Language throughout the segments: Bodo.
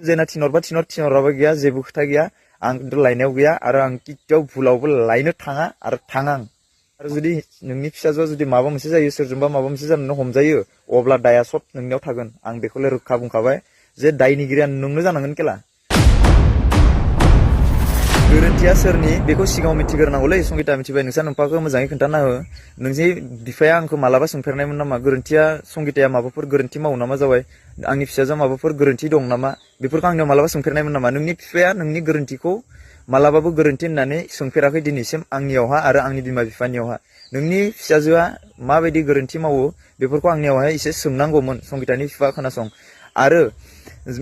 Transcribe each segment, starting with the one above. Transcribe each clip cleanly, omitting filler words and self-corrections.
बुजायना थिनहराबो गैया जेबो खोथा गैया आं लायनायाव गैया आरो आं किटियाव भुलावबो लायनो थाङा आरो थाङा आं आरो जुदि नोंनि फिसाजोआ जुदि माबा मोनसे जायो सोरजोंबा माबा मोनसे जानानै हमजायो अब्ला दाया सब नोंनियाव थागोन आं बेखौलाय रोखा बुंखाबाय जे दायनिगिरिया नोंनो जानांगोन केला गोरोन्थिया सोरनि बेखौ सिगाङाव मिथिग्रोनांगौलै संगिता मिथिबाय नोंसा नोंफाखौ मोजाङै खोन्थाना हो नोंनि बिफाया आंखौ मालाबा सोंफेरनायमोन नामा गोरोन्थिया संगिताया माबाफोर गोरोन्थि मावो नामा जाबाय आंनि फिसाजोआ माबाफोर गोरोन्थि दं नामा बेफोरखौ आंनियाव मालाबा सोंफेरनायमोन नामा नोंनि बिफाया नोंनि गोरोन्थिखौ मालाबाबो गोरोन्थि होननानै सोंफेराखै दिनैसिम आंनियावहा आरो आंनि बिमा बिफानियावहा नोंनि फिसाजोआ माबायदि गोरोन्थि मावो बेफोरखौ आंनियावहाय एसे सोंनांगौमोन संगितानि बिफा खोनासं आरो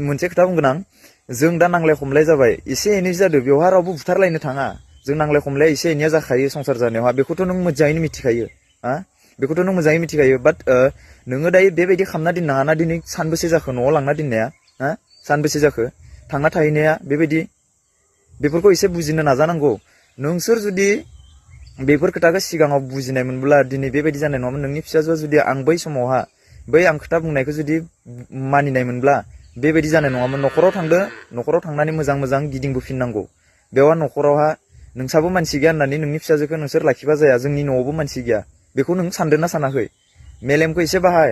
मोनसे खोथा बुंगोन आं जों दा नांलाय खमलाय जाबाय एसे एनै जादों बेवहाय रावबो बुथारलायनो थाङा जों नांलाय खमलाया एसे एनैया जाखायो संसार जानायावहा बेखौथ' नों मोजाङैनो मिथिखायो हा बेखौथ' नों मोजाङै मिथिखायो बाट नोङो दायो बेबायदि खालामना दोननाङा ना दिनै सानबेसे जाखो न'आव लांना दोननाया हा सानबेसे जाखो थांना थाहैनाया बेबायदि बेफोरखौ एसे बुजिनो नाजानांगौ नोंसोर जुदि बेफोर खोथाखौ सिगाङाव बुजिनायमोनब्ला दिनै बेबायदि जानाय नङामोन नोंनि फिसाजोआ जुदि आं बै समावहा बै आं खोथा बुंनायखौ जुदि मानिनायमोनब्ला बेबायदि जानाय नङामोन न'खराव थांदो न'खराव थांनानै मोजां गिदिंबोफिननांगौ बेवहा न'खरावहा नोंसाबो मानसि गैया होननानै नोंनि फिसाजोखौ नोंसोर लाखिबा जाया जोंनि न'आवबो मानसि गैया बेखौ नों सानदोंना सानाखै मेलेमखौ एसे बाहाय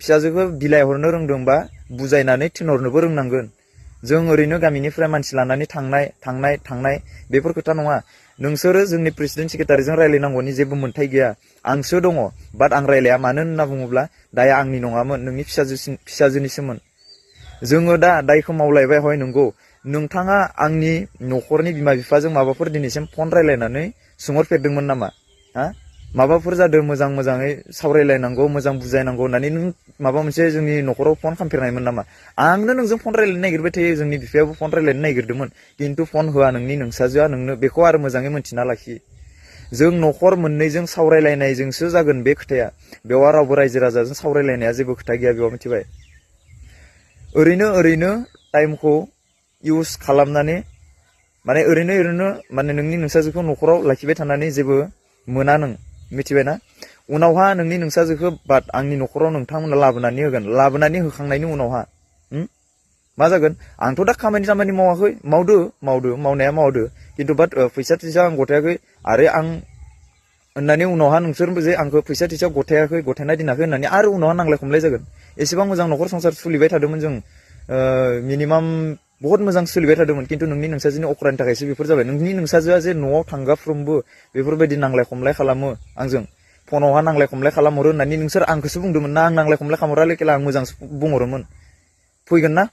फिसाजोखौ बिलाइ हरनो रोंदोंबा बुजायनानै थिनहरनोबो रोंनांगोन जों ओरैनो गामिनिफ्राय मानसि लानानै थांनाय बेफोर खोथा नङा नोंसोरो जोंनि प्रेसिडेन्ट सेक्रेटारिजों रायलायनांगौनि जेबो मोन्थाय गैया आंसो दङ बाट आं रायलाया मानो होनना बुङोब्ला दाया आंनि नङामोन नोंनि फिसाजोनिसोमोन जोङो दा दायखौ मावलायबाय हय नंगौ नोंथाङा आंनि न'खरनि बिमा बिफाजों माबाफोर दिनैसिम फन रायलायनानै सोंहरफेरदोंमोन नामा हा माबाफोर जादों मोजाङै सावरायलायनांगौ मोजां बुजायनांगौ होननानै नों माबा मोनसे जोंनि न'खराव फन खालामफेरनायमोन नामा आंनो नोंजों फन रायलायनो नागिरबाय थायो जोंनि बिफायाबो फन रायलायनो नागिरदोंमोन खिन्थु फन होआ नोंनि नोंसाजोआ नोंनो बेखौ आरो मोजाङै मोन्थिना लाखि जों न'खर मोननैजों सावरायलायनायजोंसो जागोन बे खोथाया बेवहाय रावबो रायजो राजाजों सावरायलायनाया जेबो खोथा गैया बेयाव मिथिबाय ओरैनो टाइमखौ इउज खालामनानै माने ओरैनो माने नोंनि नोंसाजोखौ न'खराव लाखिबाय थानानै जेबो मोना नों मिथिबायना उनावहा नोंनि नोंसाजोखौ बाट आंनि न'खराव नोंथांमोना लाबोनानै होखांनायनि उनावहा मा जागोन आंथ' दा खामानि मावाखै मावनाया मावदो खिन्थु बाट फैसा थैसा आं गथायाखै आरो आं होननानै उनावहा नोंसोरबो जे आंखौ फैसा थैसा गथायना दोनाखै होननानै आरो उनावहा नांलाय खमलाय जागोन एसेबां मोजां न'खर संसार सोलिबाय थादोंमोन जों मिनिमाम बहुत मोजां सोलिबाय थादोंमोन खिन्थु नोंनि नोंसाजोनि अख्रानि थाखायसो बेफोर जाबाय नोंनि नोंसाजोआ जे न'आव थांगाफ्रोमबो बेफोरबायदि नांलाय खमलाय खालामो आंजों फनावहा नांलाय खमलाय खालामहरो होननानै नोंसोर आंखौसो बुंदोंमोन ना आं नांलाय खमलाय खालामहरालै केला आं मोजांसो बुंहरोमोन फैगोन ना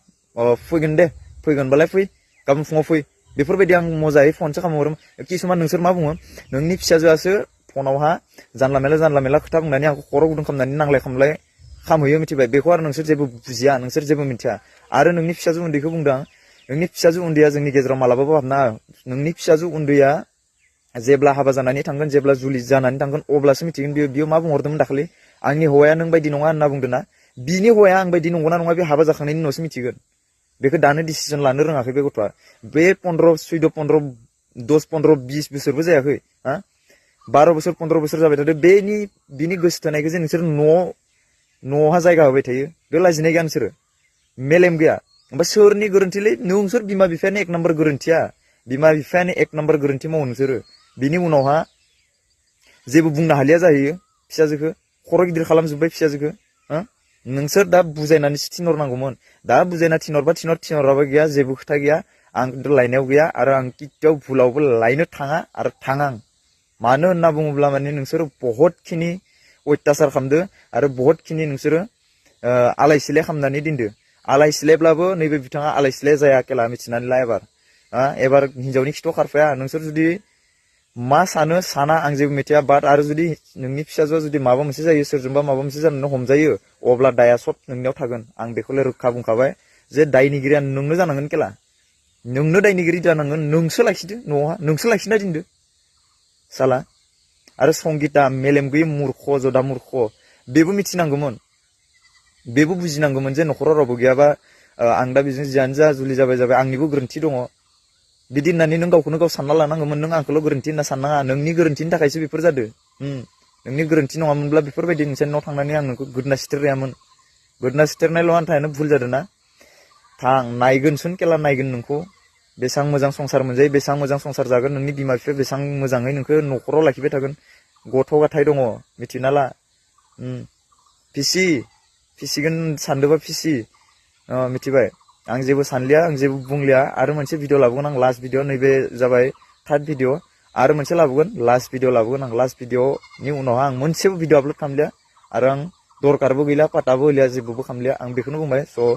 फैगोन दे फैगोनबालाय फै गाबोन फुङाव फै बेफोरबायदि आं मोजाङै फनसो खालामहरोमोन किसुमान नोंसोर मा बुङो नोंनि फिसाजोआसो फनावहा जानला मेला खोथा बुंनानै आंखौ खर' गुदुं खालामनानै नांलाय खमलाय खामहैयो मिथिबाय बेखौ आरो नोंसोर जेबो बुजिया नोंसोर जेबो मिथिया आरो नोंनि फिसाजो उन्दैखौ बुंदों नोंनि फिसाजो उन्दैया जोंनि गेजेराव मालाबाबो हाबना नोंनि फिसाजो उन्दैया जेब्ला हाबा जानानै थांगोन जेब्ला जुलि जानानै थांगोन अब्लासो मिथिगोन बियो मा बुंहरदोंमोन दाखालि आंनि हौवाया नों बायदि नङा होनना बुंदों ना बिनि हौवाया आं बायदि नंगौना नङा बे हाबा जाखांनायनि उनावसो मिथिगोन बेखौ दानो डिसिजन लानो रोङाखै बे गथ'आ बे 10-15-20 बोसोरबो जायाखै हा 12 बोसोर 15 बोसोर जाबाय थादों बिनि गोसो थोनायखौ जे नोंसोर न'आवहा जायगा होबाय थायो बे लाजिनाय गैया नोंसोरो मेलेम गैया ओमफ्राय सोरनि गोरोन्थिलै नोंसोर बिमा बिफायानो एक नाम्बार गोरोन्थिया बिमा बिफायानो एक नाम्बार गोरोन्थि मावो नोंसोरो बिनि उनावहा जेबो बुंनो हालिया जाहैयो फिसाजोखौ खर' गिदिर खालामजोब्बाय फिसाजोखौ नोंसोर दा बुजायनानैसो थिनहरनांगौमोन दा बुजायना थिनहराबो गैया जेबो खोथा गैया आं लायनायाव गैया आरो आं किटियाव भुलावबो लायनो थाङा आरो थाङा मानो होनना बुङोब्ला माने नोंसोरो बहुतखिनि अयथासार खालामदो आरो बहुतखिनि नोंसोरो आलाय सिलाय खालामनानै दोनदो आलाय सिलायब्लाबो नैबे बिथाङा आलाय सिलाय जाया केला मिथिनानै ला एबार हिनजावनि खिथाव खारफाया नोंसोर जुदि मा साना आं जेबो मिथिया बाट आरो जुदि नोंनि फिसाजोआ जुदि माबा मोनसे जायो सोरजोंबा माबा मोनसे जानानै हमजायो अब्ला दाया सब नोंनियाव थागोन आं बेखौलाय रोखा बुंखाबाय जे दायनिगिरिया नोंनो जानांगोन केला नोंनो दायनिगिरि जानांगोन नोंसो लाखिदो न'आवहा नोंसो लाखिना दोनदो साला आरो संगिता मेलेम गैयै मूर्ख जदा मूर्ख बेबो मिथिनांगौमोन बेबो बुजिनांगौमोन जे न'खराव रावबो गैयाबा आं दा बेजों जियानो जा जुलि जाबाय आंनिबो गोरोन्थि दङ बिदि होननानै नों गावखौनो गाव सानना लानांगौमोन नों आंखौल' गोरोन्थि होनना साननाङा नोंनि गोरोन्थिनि थाखायसो बेफोर जादों नोंनि गोरोन्थि नङामोनब्ला बेफोरबायदि नोंसोर न'आव थांनानै आं नोंखौ गोदना सिथेरनायामोन गोदना सिथेरनायल' आन्थायानो भुल जादों ना थां नायगोनसुन केला नायगोन नोंखौ बेसेबां मोजां संसार मोनजायो बेसेबां मोजां संसार जागोन नोंनि बिमा बिफाया बेसेबां मोजाङै नोंखौ न'खराव लाखिबाय थागोन गथ' गथाय दङ मिथिना ला फिसिगोन सानदोंबा फिसि मिथिबाय आं जेबो सानलिया आं जेबो बुंलिया आरो मोनसे भिडिअ लाबोगोन आं लास्ट भिडिअ नैबे जाबाय थार्ड भिडिअ आरो मोनसे लाबोगोन लास्ट भिडिअ लाबोगोन आं लास्ट भिडिअनि उनाव आं मोनसेबो भिडिअ आपल'ड खालामलिया आरो आं दरकारबो गैला पाताबो होलिया जेबोबो खालामलिया आं बेखौनो बुंबाय स'